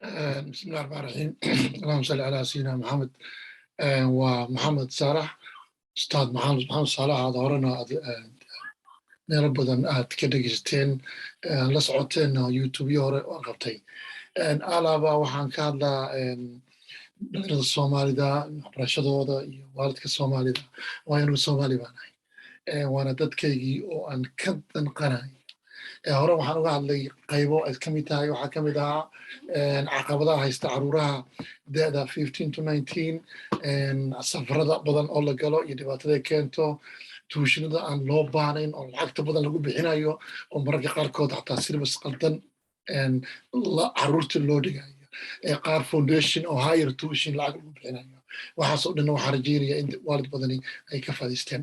بسم الله الرحمن الرحيم، اللهم صل على سيدنا محمد. Waa Maxamed Saalax, Ustaad Maxamed Saalax. Aad horena aad meelo badan aad ka dhegeysateen, la socoteen YouTubeyo hore oo qabtay. Alaaba waxaan ka hadlaa dhalinyarada Soomaalida, waxbarashadooda iyo waalidka Soomaalida, waa inuu Soomaali baan ahay, waana dadkaygii oo aan ka danqanayo. Hore waxaan uga hadlay qaybo ay ka mid tahay, waxaa ka mid ahaa caqabadaha haysta caruuraha da'da 15 to 19, safarada badan oo la galo iyo dhibaatada keento, tuitionada aan loo baahnayn oo lacagta badan lagu bixinayo, oo mararka qaarkood xataa syllabus qaldan caruurta loo dhigayo, qaar foundation oo higher tuition lacag lagu bixinayo. Waxaasoo dhan waxaan rajeynaya in waalid badani ay ka faa'iidaysteen.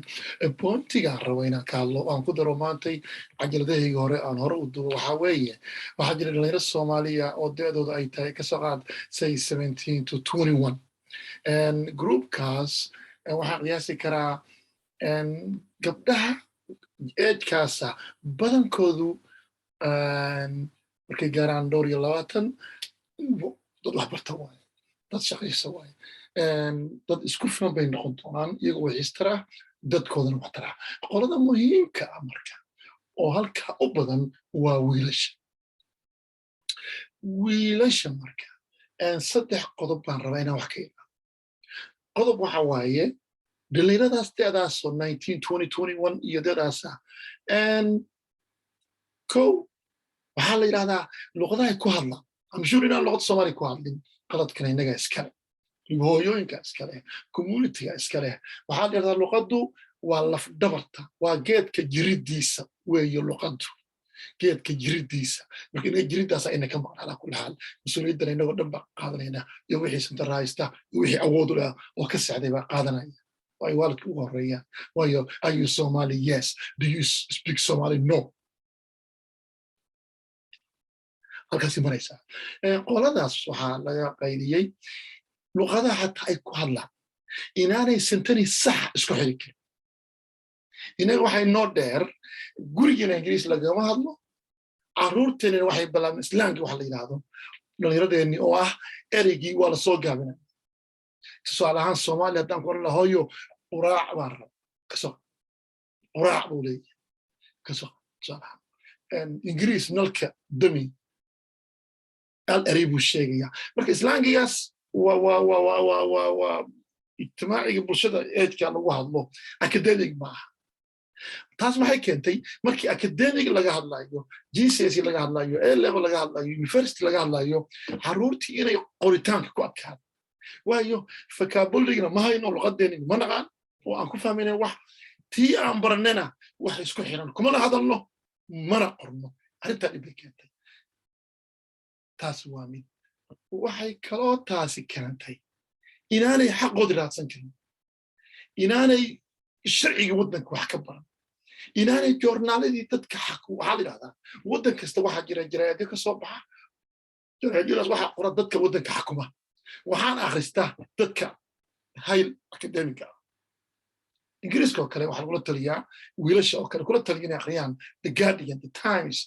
Pointigaan rabo inaan ka hadlo, aan ku daro maantay cajaladahayga hore aan hore u dubo, waxaa weeye waxaa jira dhalinyaro Soomaaliya oo da'dooda ay tahay, kasoo qaad, say 17 to 21. Groupkaas waxaan qiyaasi karaa gabdhaha agekaasa badankoodu markay gaaraan dhowr iyo labaatan, dad waxbarta waaye, dad shaqaysa waaye, dad isku filan bay noqon doonaan, iyagoo waxistara, dadkoodana waxtara. Qolada muhiimka ah marka oo halkaa u badan waa wiilasha. Wiilasha marka saddex qodob baan rabaa inaan wax ka imaado. Qodob waxa waaye dhalinyaradaas da'daasoo 19, 20, 21 iyo da'daasa, kow, waxaa la yidhahdaa luqadahay ku hadla. I'm sure inaan luqada Soomaaliya ku hadlin. Qaladkana innaga iskale, hooyooyinka iskale, communityga iskale. Waxaa la yidhahdaa luqaddu waa lafdhabarta, waa geedka jiridiisa weeye luqaddu, geedka jiridiisa. Marka inaga jiriddaasa ina ka maqan. Alaa kulli xaal, mas-uuliyaddana inagoo dhan baa qaadanayna, iyo wixii santar haysta iyo wixii awood u leh oo ka sexday baa qaadanaya, oo ay waalidka ugu horreeyaan. Waayo, "Are you Somali?" "Yes." "Do you speak Somali?" "No." Halkaasi maraysaa. Qoladaas waxaa laga qayliyey luqadaha xataa ay ku hadlaan inaanay sentence saxa isku xiri karin. Inaga waxay noo dheer, gurigeena Ingiriis lagama hadlo, carruurteenina waxay bilaabeen slang waxa la yidhaahdo dhallinyaradeenni, oo ah ereygii waa lasoo gaabinaya. Tusaale ahaan, Soomaaliya haddaan ku oran laha, "Hooyo, quraac baan raba," kasoo quraac buu leeyahay. Kasoo tusaale ahaan, Ingiriis nalka dami, hal erey buu sheegaya. Marka slangigaas waa ijtimaaciga bulshada ageka lagu hadlo, academic maaha. Taas maxay keentay? Markii academic laga hadlayo, GCSE laga hadlayo, A level laga hadlayo, university laga hadlayo, carruurtii inay qoritaanka ku adkaado. Waayo, vocabularyna ma hayno, luqadeenina ma naqaan oo aan ku fahmayna wax tii aan baranena wax isku xiran kumana hadalno, mana qorno. Arrintaa dhib bay keentay. Taas waa mid. Waxay kaloo taasi keentay inaanay xaqoodi raadsan karin, inaanay sharciga waddanka wax ka baran, inaanay joornaaladii dadka xaq. Waxaa la yidhahdaa waddan kasta waxaa jira jaraa'idyo ka soo baxa. Jaraa'idyadaas waxaa qora dadka waddanka xakuma, waxaan akhristaa dadka high academica ah. Ingiriiska oo kale waxaa lagula taliyaa wiilasha oo kale kula taliya inay akhriyaan The Guardian, The Times,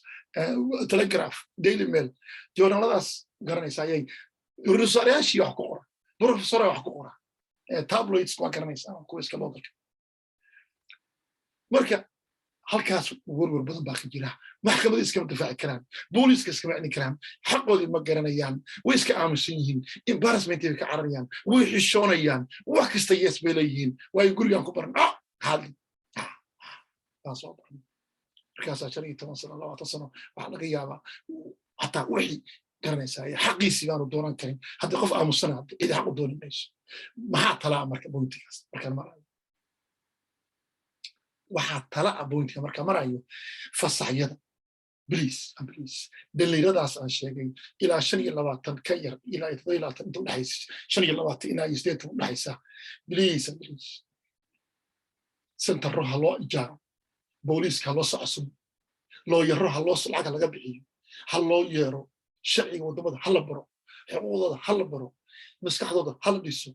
Telegraph, Daily Mail. Joornaaladaas garanaysa ayay professorayaashii wax ku qora, professora wax ku qora. Tabloids waa garanaysaa, kuwa iska loo galka. Marka halkaas werwer badan baa ka jira. Maxkamadda iskama difaaci karaan, booliiska iskama celin karaan, xaqoodii ma garanayaan, way iska aamusan yihiin, embarrassment bay ka cararayaan, way xishoonayaan. Wax kasta "yes" bay leeyihiin, waayo gurigaan ku baran hadli baan soo baran. Markaasaa 15 sano, 20 sano waxaa laga yaabaa hataa wixii garanaysaa xaqiisii baanu doonan karin. Haddii qof aamusana, cidi xaq u dooni mayso. Maxaa talaa marka pointigaas markaan marayo? Waxaa tala a pointiga markaa marayo: fasaxyada, please, please, dhalinyaradaas aan sheegay ilaa 25 ka yar, ilaa 27 inta udhexaysa, 25 ilaa iyo 80 udhexaysa, please, please, sentaro ha loo ijaaro, booliiska ha loo socsumo, lawyero ha loo lacag laga bixiyo, ha loo yeero, sharciga waddamada ha la baro, xuquuqdooda ha la baro, maskaxdooda ha la dhiso.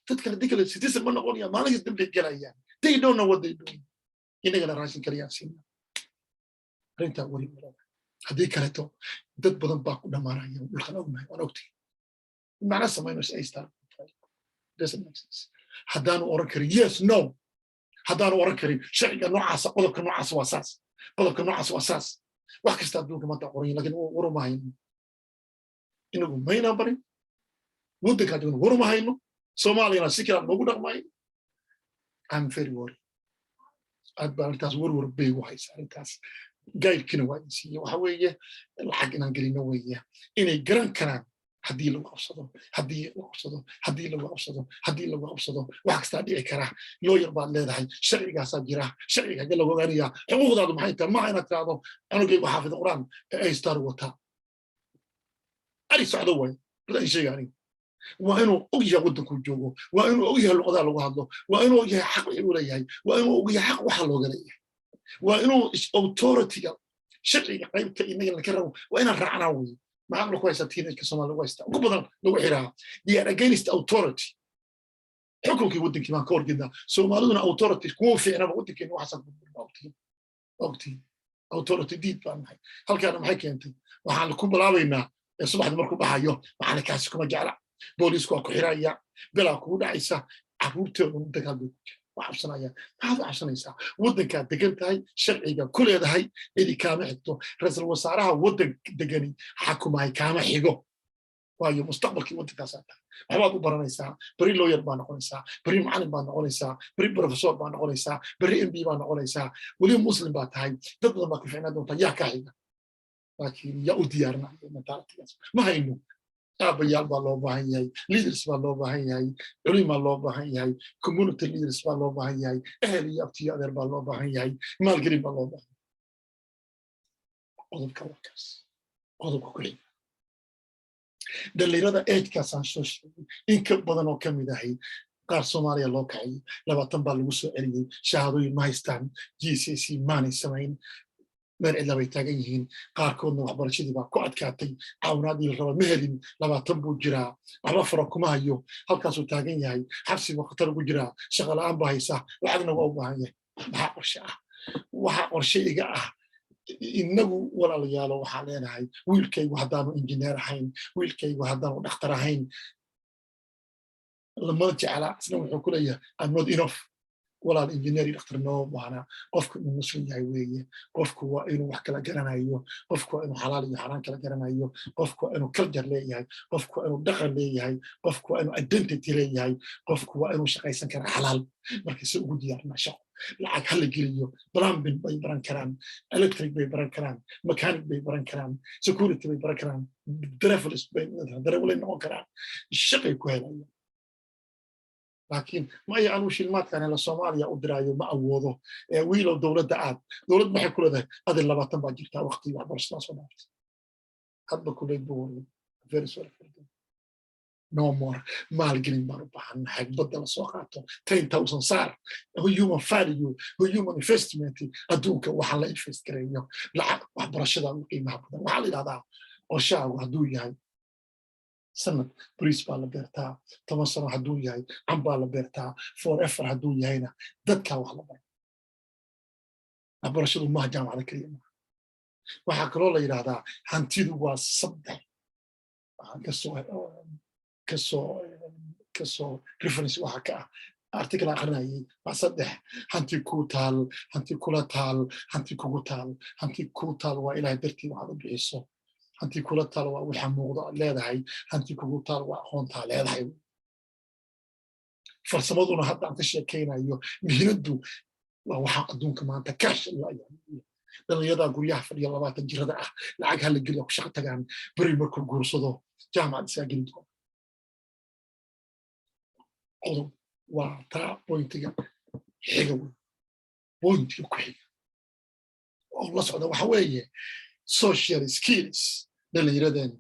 Dadkan haddii kale citizen ma noqonayaan, maalinkas dambay gelayaan. They don't know what they doing. Inagana raashin kaliyaan siina. Arrintaa weli malada. Haddii kaleeto dad badan baa ku dhammaanaya dhulkan. Ognahay, waan ogtay, macna samaynayso A star doesn't make sense haddaanu oran karin yes, no, haddaanu oran karin sharciga noocaasa, qodobka noocaasa waa saas, qodobka noocaas waa saas. Wax kasta adduunka maanta qoran, lakin waruma hayno. Inagu maynaan barin waddankaa joogna, waruma hayno. Soomaaliyana si kale noogu dhaqmayo. I'm very worried. Aad baa arrintaas warwar bay igu haysa. Arrintaas guide-kiina waa idin siiye. Waxa weeye lacag inaan gelino weeye, inay garan karaan haddii lagu qabsado, haddii lagu qabsado, haddii lagu qabsado, haddii lagu qabsado, wax kastaa dhici kara. Lawyer baad leedahay, sharcigaasaa jira. Sharciga hagee lagu ogaanayaa? Xuquuqdaadu maxay tahay? Maaha inaad tiraahdo cunugaygu xaafid Qur'aan A star wataa, ari socdo way ay sheega. Aniga waa inuu og yahay waddankuu joogo, waa inuu og yahay luqadaha lagu hadlo, waa inuu og yahay xaq wixii uu leeyahay, waa inuu og yahay xaq waxa looga leeyahay, waa inuu authority-ga sharciga qaybta inaga laka rabo waa inaan raacnaa weye. Maxaa lagu haystaa teenage-ka Soomaaliya lagu haystaa, ugu badan lagu xiraa? They are against authority. Xukunkii waddankii baan ka horjeednaa. Soomaaliduna authority kuma fiicnaba. Waddankeena waxaasaan ogtiin, ogtiin, authority diid baan nahay. Halkaana maxay keentay? Waxaan ku bilaabaynaa subaxdii markuu baxayo, macalinkaasi kuma jecla, booliisku waa ku xiraya, belaa kugu dhacaysa. Carruurteedu dagaal bay ku jira, waa cabsanaya. Maxaad u cabsanaysaa? Waddankaad degan tahay, sharciga ku leedahay, cidi kaama xigto. Ra-iisul wasaaraha waddan degani xakumahay kaama xigo, waayo mustaqbalkii waddankaasaa tahay. Waxbaad u baranaysaa. Beri lawyer baa noqonaysaa, beri macalin baa noqonaysaa, beri professor baa noqonaysaa, beri MP baa noqonaysaa. Weli Muslim baa tahay, dad badan baa ka ficnaa doontaa. Yaa kaa xiga? Laakiin yaa u diyaarinaya mentality-gaas? Ma hayno. Aabayaal baa loo baahan yahay, leaders baa loo baahan yahay, culimaa loo baahan yahay, community leaders baa loo baahan yahay, ehel iyo abtiyo adeer baa loo baahan yahay, maalgelin baa loo baahan yahay. Qodobka waa kaas. Qodobka ku xiga, dhalinyarada age-kaasaan soo sheegay in ka badan oo ka mid ahay, qaar Soomaaliya loo kaciyey, 20 baa lagu soo celiyey, shahaadooyin ma haystaan, GCSE maanay samayn, meel cidla bay taagan yihiin. Qaarkoodna waxbarashadii baa ku adkaatay, caawinaadii la raba ma helin. 20 buu jiraa, waxba fara kuma hayo, halkaasuu taagan yahay, xabsi buu khatar ugu jiraa, shaqa la'aan baa haysa, lacagna waa u baahan yahay. Maxaa qorshe ah? Waxaa qorshe iga ah, inagu walaalayaalo, waxaan leenahay wiilkaygu haddaanu injineer ahayn, wiilkaygu haddaanu dhakhtar ahayn, lama jecla. Isna wuxuu ku leeyahay, "I'm not enough." Walaal, injineer iyo dhakhtar noo baahna. Qofku inuu Muslim yahay weeye. Qofku waa inuu wax kala garanayo. Qofku waa inuu xalaal iyo xaraan kala garanayo. Qofku waa inuu culture leeyahay. Qofku waa inuu dhaqan leeyahay. Qofku waa inuu identity leeyahay. Qofku waa inuu shaqaysan karaa xalaal. Marka si ugu diyaarnaa shaqo, lacag hala geliyo. Plumbing bay baran karaan, electric bay baran karaan, mechanic bay baran karaan, security bay baran karaan, drivers bay darawalay noqon karaan, shaqay ku helayaan. Laakiin maya, anuu shilmaadkan hela Soomaaliya u diraayo, ma awoodo. Wiilow, dowladda aad, dowlad maxay ku leedahay? Adil 20 baa jirtaa, waqtigii waxbarashadaa soo dhaaftay, hadba kuleyd buu wariyay. Very sorry for them. No more. Maalgelin baan u baahannahay, badda la soo qaato 10,000 saar, human value, human investment. Adduunka waxa la invest gareeyo lacag waxbarashada ugu qiimaha badan. Waxaa la yidhahdaa qorshahaagu hadduu yahay sanad, bariis baa la beertaa. 10 sano hadduu yahay, can baa la beertaa. Forever hadduu yahayna, dadkaa wax la baro. Waxbarashadu maaha jaamacada keliya maaha. Waxaa kaloo la yidhahdaa hantidu waa saddex. Waxaan kasoo reference waxa ka ah article akrinayay, waa saddex: hanti ku taal, hanti kula taal, hanti kugu taal. Hanti ku taal waa Ilahay dartii waxaad u bixiso. Hanti kula taal waa waxa muuqdo aad leedahay. Hanti kugu taal waa aqoontaa leedahay. Farsamaduna haddaan ka sheekaynayo, mihinadu waa waxa adduunka maanta cash dhalinyarada guryaha fadhiya, 20 jirada ah, lacag hala geliya, ku shaqo tagaan. Beri markuu guursado, jaamacad isaa geli doona. Qodob waa taa. Point-iga xiga wey, point-iga ku xiga oo la socda waxa weeye social skills. Dhallinyaradeen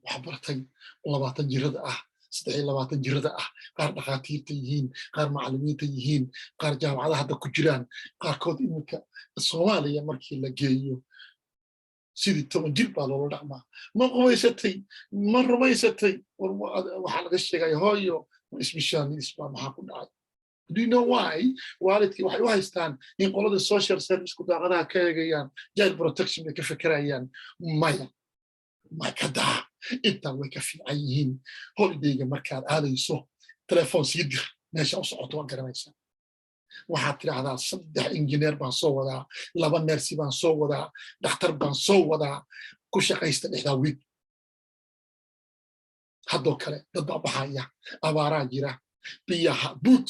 wax bartay, 20 jirada ah, 23 jirada ah, qaar dhakhaatiirta yihiin, qaar macallimiinta yihiin, qaar jaamacadaha hadda ku jiraan, qaarkood iminka Soomaaliya markii la geeyo sidii 10 jir baa loola dhaqmaa. Ma qubaysatay? Ma rumaysatay? Waxaa laga sheegaya hooyo isbishaaniis baa maxaa ku dhacay? Do you know why? Waalidkii waxay u haystaan in qolada social serviceku daaqadaha ka eegayaan, child protection bay ka fekerayaan. Maya, makadaa intaa way ka fiican yihiin. Holidayga markaad aadayso, telefoon sii dir. Meesha u socoto waa garanaysaa. Waxaad tidhaahdaa, "Saddex injineer baan soo wadaa, laba nurse baan soo wadaa, dhakhtar baan soo wadaa, ku shaqaysta dhexdaa wiig." Haddoo kale dad baa baxaya, abaaraa jira, biyaha, boot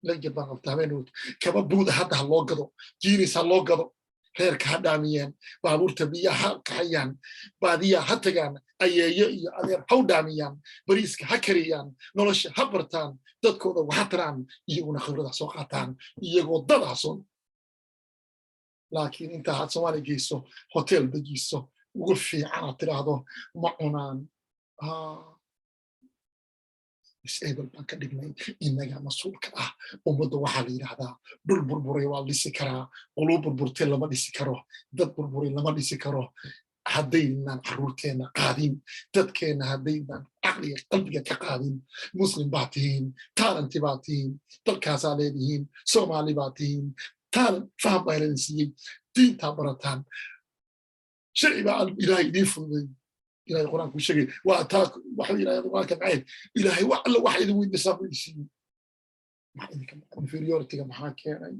lanjir baan qabta habeenwood, kaba buuda hadda ha loo gado, jeans ha loo gado, reerka ha dhaamiyeen, baabuurta biyaha ha kaxayaan, baadiyaa ha tagaan, ayeeyo iyo adeer ha u dhaamiyaan, bariiska ha kariyaan, nolosha ha bartaan, dadkooda waxa taraan, iyaguna khibrada soo qaataan, iyagoo dad ha soo. Laakiin intaa aad Soomaaliya geyso, hotel dejiso ugu fiican, aad tidhaahdo ma cunaan, disable baan ka dhignay. Innaga mas-uulka ah ummadda. Waxaa la yidhaahdaa, dhul burburay waa la dhisi karaa, quluu burburtay lama dhisi karo, dad burburay lama dhisi karo. Haddaynaan carruurteenna qaadin, dadkeenna haddaynaan caqliga qalbiga ka qaadin, Muslim baa tihiin, talent baa tihiin, dalkaasaa leedihiin, Soomaali baa tihiin, talent, faham baa idin siiyey, diintaa barataan, sharci baa Ilaahay idiin fududay. Ilahay Qur-aanku sheegay waa taa. Waxuu yidhahda Qur-aanka maxay? Ilaahay wax alla waxa idin weydiisaa buu idin siiyey. Inferiorityga maxaa keenay?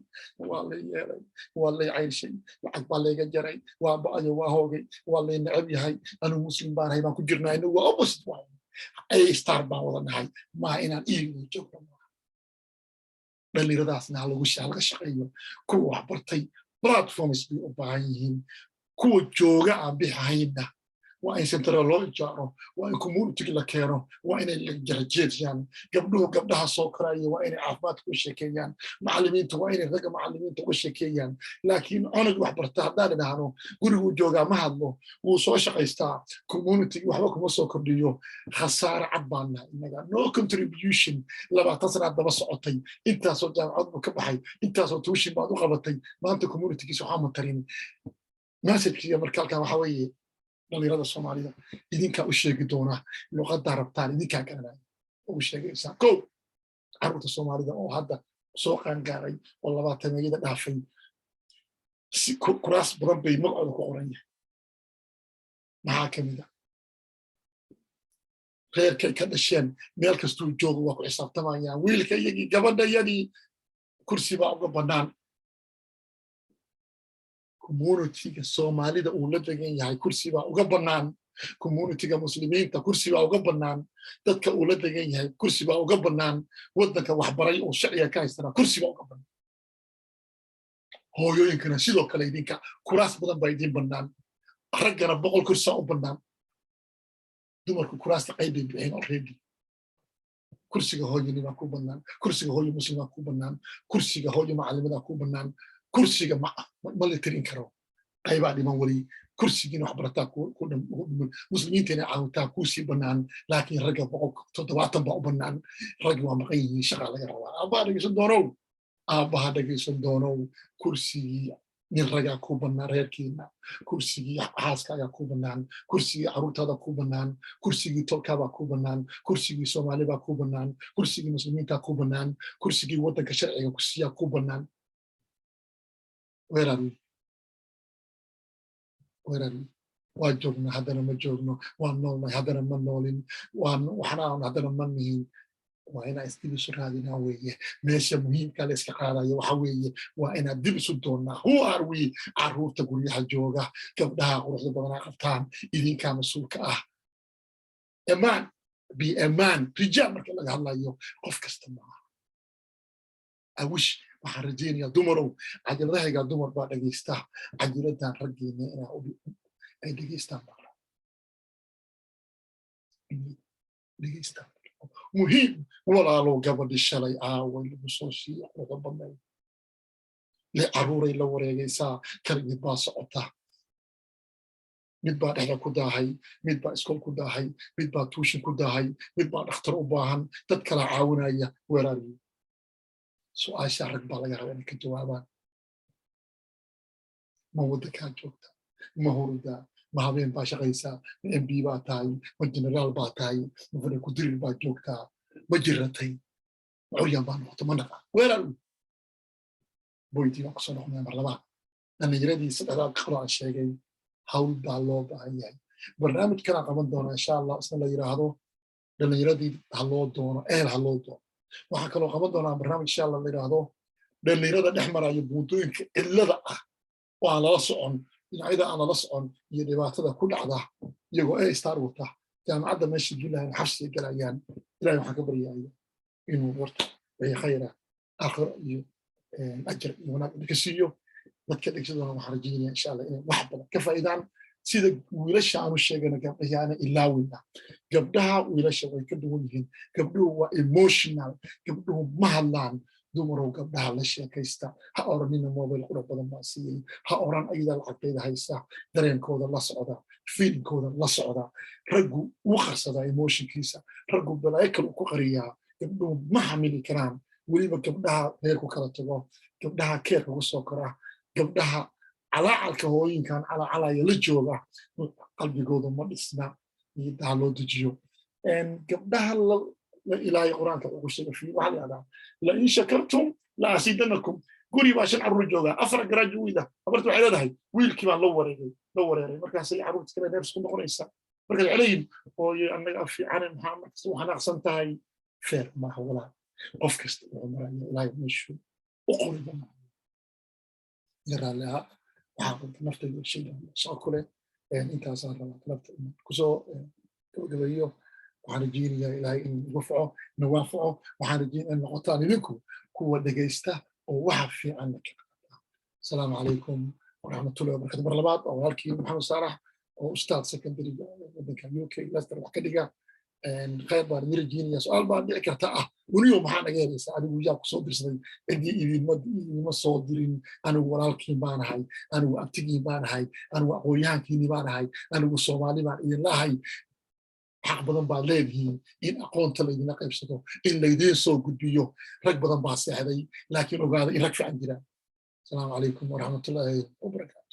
Waa lay yeelay, waa lay cayrshay, lacag baa layga jaray, waa ba'ayo, waa hoogay, waa lay necab yahay, anigu Muslim baan ahay baan ku jirnaa. Inagu waa opposite waay. A star baan wada nahay. Maaha inaan iigu joogno, maaha. Dhallinyaradaasna halaga shaqeeyo. Kuwa wax bartay platforms bay u baahan yihiin. Kuwa jooga aan bixahayna waa in centero loo ijaaro, waa in community la keeno, waa inay jarajeediyaan gabdhuhu, gabdhaha soo koraya waa inay caafimaadka uga sheekeeyaan, macallimiinta waa inay ragga macallimiinta uga sheekeeyaan. Laakiin cunug wax barta haddaan idhaahno guriguu joogaa, ma hadlo, wuu soo shaqaystaa, community waxba kuma soo kordhiyo, khasaare cad baan nahay innaga. No contribution. 20 sanaad daba socotay, intaasoo jaamacad buu ka baxay, intaasoo tuition baad u qabatay, maanta communitygiisa waxaa ma tarin. Messagekiga marka halkan waxa weeye, dhalinyarada Soomaalida idinkaa u sheegi doona luqaddaa rabtaan, idinkaa garanaya ugu sheegaysaa. Ko carruurta Soomaalida oo hadda soo qaangaaray oo labaatameyada dhaafay, si kuraas badan bay magacooda ku qoran yahay. Maxaa ka mid a? Reerkay ka dhasheen meel kastuu joogo waa ku xisaabtamayaan. Wiilka iyagii, gabadha iyadii, kursi baa uga bannaan. Communityga Soomaalida uu la degan yahay kursi baa uga bannaan. Communityga Muslimiinta kursi baa uga bannaan. Dadka uu la degan yahay kursi baa uga bannaan. Waddanka waxbaray oo sharciga ka haystana kursi baa uga bannaan. Hooyooyinkana sidoo kale, idinka kuraas badan baa idiin bannaan. Raggana 100 kursaa u bannaan. Dumarku kuraasta qayb bay bixeen already. Kursiga hooyanimaa ku bannaan, kursiga hooyo muslimaa ku bannaan, kursiga hooyo macallimadaa ku bannaan, kursiga ma la tirin karo, qaybaa dhiman weli. Kursigiina waxbarataa ku dhiman, muslimiinta caawintaa kuusii bannaan. Laakiin ragga 170 baa u bannaan. Raggi waa maqan yihiin, shaqaa laga rabaa. Aabbaha dhegeysan doonow, aabbaha dhegeysan doonow, kursigii nin ragaa ku bannaan reerkiina, kursigii xaaskaagaa ku bannaan, kursigii carruurtaada ku bannaan, kursigii tolkaabaa ku bannaan, kursigii Soomaalibaa ku bannaan, kursigii muslimiintaa ku bannaan, kursigii waddanka sharciga ku siiyaa ku bannaan. Where are we? Where are we? Waa joognaa, haddana ma joogno. Waan noolnay, haddana ma noolin. Waan waxnaan, haddana ma nihin. Waa inaan isdib isu raadinaa weeye. Meesha muhiimka la iska qaadayo waxa weeye, waa inaan dib isu doonnaa. Who are we? Carruurta guryaha jooga, gabdhaha quruxda badanaa qabtaan, idinkaa mas-uulka ah. Amaan be amaan rijaal marka laga hadlayo, qof kasta maaha. Awish waxaan rajaynayaa, dumarow, cajiladahaygaa dumar baa dhegaysta. Cajiladan raggeena inaa ay dhegaystaan maqla, inay dhegaystaan muhiim. Walaalow, gabadhi shalay aaway lagu soo siiya quruxda badnayd le carruuray la wareegaysaa, kaligid baa socota. Mid baa dhexda ku daahay, mid baa iskool ku daahay, mid baa tuition ku daahay, mid baa dhakhtar u baahan, dad kala caawinaya. Weeraariyo su'aasha rag baa laga rabaa inay ka jawaabaan. Ma waddankaa joogta? Ma hurudaa? Ma habeen baa shaqaysaa? Ma MP baa tahay? Ma generaal baa tahay? Ma fadhi kudirir baa joogtaa? Ma jiratay? Curyaan baa noqota, ma naqaan weerar boydii baan kusoo noqonaya. Mar labaad, dhallinyaradii saddexdaa qolo aan sheegay, hawl baa loo baahan yahay. Barnaamij kalaan qaban doonaa, insha Allah, isna la yidhaahdo "Dhallinyaradii ha loo doono ehel, ha loo doono". Waxaan kaloo qaban doonaa barnaamij, insha Allah, la yidhaahdo "Dhallinyarada dhex maraya buundooyinka cidlada ah oo aan lala socon, dhinacyada aan lala socon iyo dhibaatada ku dhacda, iyagoo A star wata, jaamacadda meesha gelayan, xabsiga galayaan". Ilahay waxaan ka baryaya inuu horta wixii khayra aakhiro iyo ajar iyo wanaag idinka siiyo. Dadka dhegsadona waxaan rajaynaya, insha Allah, inay wax badan ka faa'iidaan. Sida wiilasha aanu sheegana, gabdhahi aana ilaawina. Gabdhaha wiilasha way ka duwan yihiin. Gabdhuhu waa emotional, gabdhuhu ma hadlaan. Dumarow, gabdhaha la sheekaysta. Ha oranina "Mobile qurux badan baa siiyey". Ha oran "Ayadaa lacagtayda haysa". Dareenkooda la socda, feelingkooda la socda. Raggu wuu qarsadaa emotionkiisa, raggu balaayo kale ku qariyaa. Gabdhuhu ma xamili karaan. Weliba gabdhaha reerku kala tago, gabdhaha careerka ku soo kora, gabdhaha calaacalka hooyinkan calaacalaya la jooga, qalbigooda ma dhisna. Niidaha loo dejiyo gabdhaha. Ilaahay Qur-aanka ugu sheegay, waxaa la yidhahdaa "لئن شكرتم لأزيدنكم". Guri baa shan carruur joogaa, afar graduate. Habarta waxay leedahay "Wiilkii baan la wareegay, la wareeray". Markaasay carruurta kale nervous ku noqonaysa. Markaas waxay leeyihin "Hooyo, annaga fiicane, maxaa markasta u xanaaqsan tahay?" Fair maaha, walaal. Qof kasta wuxuu maraya Ilaahay meeshuu u qori doonaa. Iga raalli ahaa, waxaan qabta naftayda shayga shaqo kule. Intaasaan rabaa galabta inaan kusoo gabagabeeyo. Waxaan rajeynayaa Ilaahay inuu nagu faco, nagu anfaco. Waxaan rajeynaya in noqotaan idinku kuwa dhegaysta oo waxa fiican ka qaata. Asalaamu calaykum waraxmatullahi wabarakatu. Mar labaad waa walaalkii Maxamed Saalax oo ustaad secondaryga wadanka UK, Leicester, wax ka dhiga. Khayr baan idin rajeynaya. Su-aal baan dhici karta ah: "Weliyo maxaa naga helaysaa? Anigu yaa kusoo dirsaday?" Cidii idinma soo dirin. Anigu walaalkiin baan ahay, anigu abtigiin baan ahay, anigu aqoonyahankiini baan ahay, anigu Soomaali baan idinlahay. Xaq badan baad leedihiin in aqoonta laydinla qaybsado, in laydiin soo gudbiyo. Rag badan baa seexday, laakiin ogaada in rag fiican jiraan. Asalaamu calaykum waraxmatullaahi wabarakaatu.